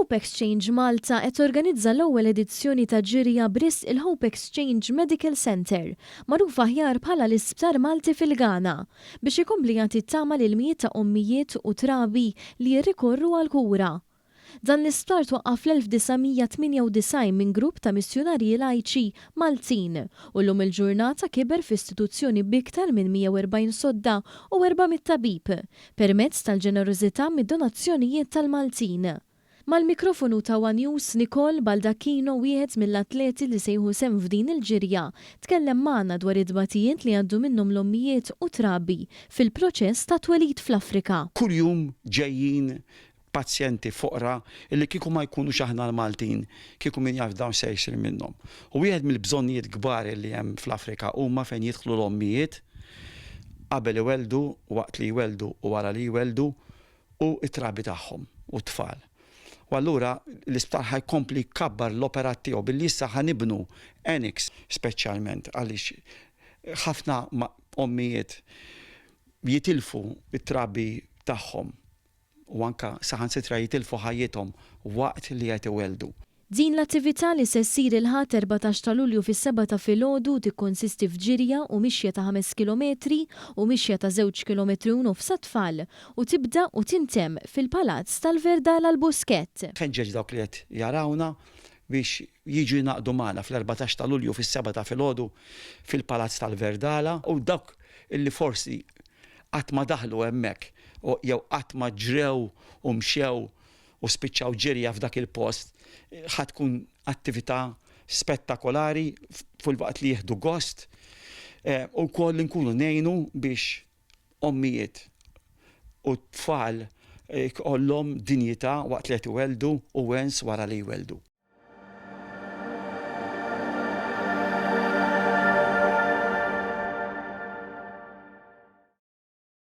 Hope Exchange Malta qed torganizza l-ewwel edizzjoni ta' ġirja b'risq il-Hope Exchange Medical Centre, magħruf aħjar bħala l-Isptar Malti fil-Ghana, biex ikompli jagħti t-tama lil mijiet ta' ommijiet u trabi li jirrikorru għall-kura. Dan l-isptar twaqqaf fl-1998 minn grupp ta' missjunarji lajċi Maltin u llum il-ġurnata kiber f'istituzzjoni b'iktar minn 140 sodda u 400 tabib, permezz tal-ġenerożità mid-donazzjonijiet tal-Maltin. Mal-mikrofonu ta' one News, Nicole Baldacchino, wieħed mill-atleti li se jieħu sehem f'din il-ġirja, tkellem magħna dwar it-tbatijiet li jgħaddu minnhom l-ommijiet u trabi fil-proċess ta' twelid fl-Afrika. Kuljum ġejjin pazjenti foqra li kieku ma jkunux aħna l-Maltin, kieku min jaf dawn se jsir minnhom. U wieħed mill-bżonnijiet kbar li hemm fl-Afrika huma fejn jidħlu l-ommijiet qabel iwelldu, waqt li jwelldu u wara li jwelldu u t-trabi tagħhom u t-tfal. U allura l-isptar ħa jkompli jkabbar l-operat tiegħu billi issa ħa nibnu annex speċjalment għaliex ħafna ommijiet jitilfu t-trabi tagħhom u anke saħansitra jitilfu ħajjithom waqt li qed iwelldu. Din l-attività li se ssir il-Ħadd 14 ta' Lulju fis-sebgħa ta' filgħodu tikkonsisti f'ġirja u mixja ta' ħames kilometri u mixja ta' żewġ kilometri u nofs għat-tfal u tibda u tintemm fil-Palazz tal-Verdala l-Buskett. Nħeġġeġ dawk li qed jarawna biex jiġu jingħaqdu magħna fl-14 ta' Lulju fis-sebgħa ta' filgħodu fil-Palazz tal-Verdala u dawk li forsi qatt ma daħlu hemmhekk jew qatt ma ġrew u mxew u spiċċaw ġirja f'dak il-post, ħa tkun attività spettakolari filwaqt li jieħdu gost u wkoll inkunu ngħinu biex ommijiet u tfal ikollhom dinjità waqt li qed iwelldu u wens wara li jwelldu.